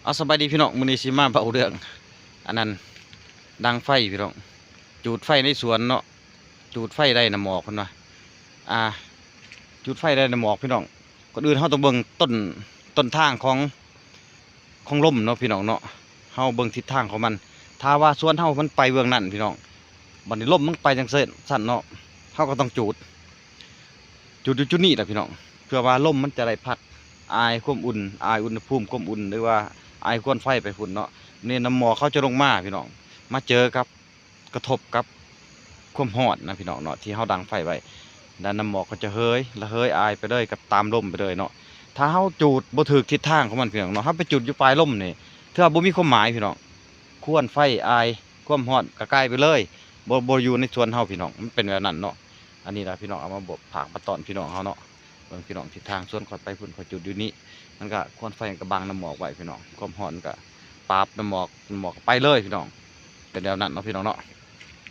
ເອົາ ສະບາຍດີພີ່ນ້ອງ, ມື້ນີ້ຊິມາເວົ້າເລື່ອງ ອັນນັ້ນ ດັງໄຟພີ່ນ້ອງ, ຈູດໄຟໃນສວນເນາະ, ຈູດໄຟໄດ້ນ້ຳໝອກເພິ່ນວ່າ ອ່າ ຈູດໄຟໄດ້ນ້ຳໝອກພີ່ນ້ອງ. ກ່ອນອື່ນເຮົາຕ້ອງເບິ່ງຕົ້ນ ຕົ້ນທາງຂອງ ຂອງລົມເນາະພີ່ນ້ອງເນາະ, ເຮົາເບິ່ງທິດທາງຂອງມັນ. ຖ້າວ່າສວນເຮົາມັນໄປເບື້ອງນັ້ນພີ່ນ້ອງ, ບັດນີ້ລົມມັນໄປຈັ່ງຊັ້ນເນາະ, ເຮົາກໍຕ້ອງຈູດ ຈູດຢູ່ຈຸດນີ້ລະພີ່ນ້ອງ, ເພື່ອວ່າລົມມັນຈະໄດ້ພັດອາຍຄວາມອຸ່ນ, ອາຍອຸນຫະພູມຄວາມອຸ່ນ ຫຼືວ່າອາຍຄວັນໄຟໄປພຸ້ນເນາະ. ນີ້ນ້ຳໝອກເຂົາຈະລົງມາພີ່ນ້ອງ, ມາເຈີກັບ ກະທົບກັບຄວາມຮ້ອນນະພີ່ນ້ອງເນາະ ທີ່ເຮົາດັງໄຟໄວ້, ແລ້ວນ້ຳໝອກກໍຈະເຫີຍ ລະເຫີຍອາຍໄປເລີຍກັບຕາມລົມໄປເລີຍເນາະ. ຖ້າເຮົາຈູດບໍ່ຖືກທິດທາງຂອງມັນພີ່ນ້ອງເນາະ, ເຮົາໄປຈູດຢູ່ປາຍລົມນີ້ ຖືວ່າບໍ່ມີຄວາມໝາຍພີ່ນ້ອງ, ຄວັນໄຟອາຍ ຄວາມຮ້ອນກະກາຍໄປເລີຍ, ບໍ່ ບໍ່ຢູ່ໃນສວນເຮົາພີ່ນ້ອງ, ມັນເປັນແບບນັ້ນເນາະ. ອັນນີ້ລະພີ່ນ້ອງ ເອົາມາບອກ ຝາກມາຕອນພີ່ນ້ອງເຮົາເນາະ. ເບິ່ງພີ່ນ້ອງ ທິດທາງສວນຂ້ອຍໄປພຸ້ນ ຂ້ອຍຈູດຢູ່ນີ້, ມັນກະຄວັນໄຟກະບັງນ້ຳໝອກໄວ້ພີ່ນ້ອງ, ຄວາມຮ້ອນກະປາບນ້ຳໝອກ ນ້ຳໝອກກະໄປເລີຍພີ່ນ້ອງ, ເປັນແນວນັ້ນເນາະພີ່ນ້ອງເນາະ.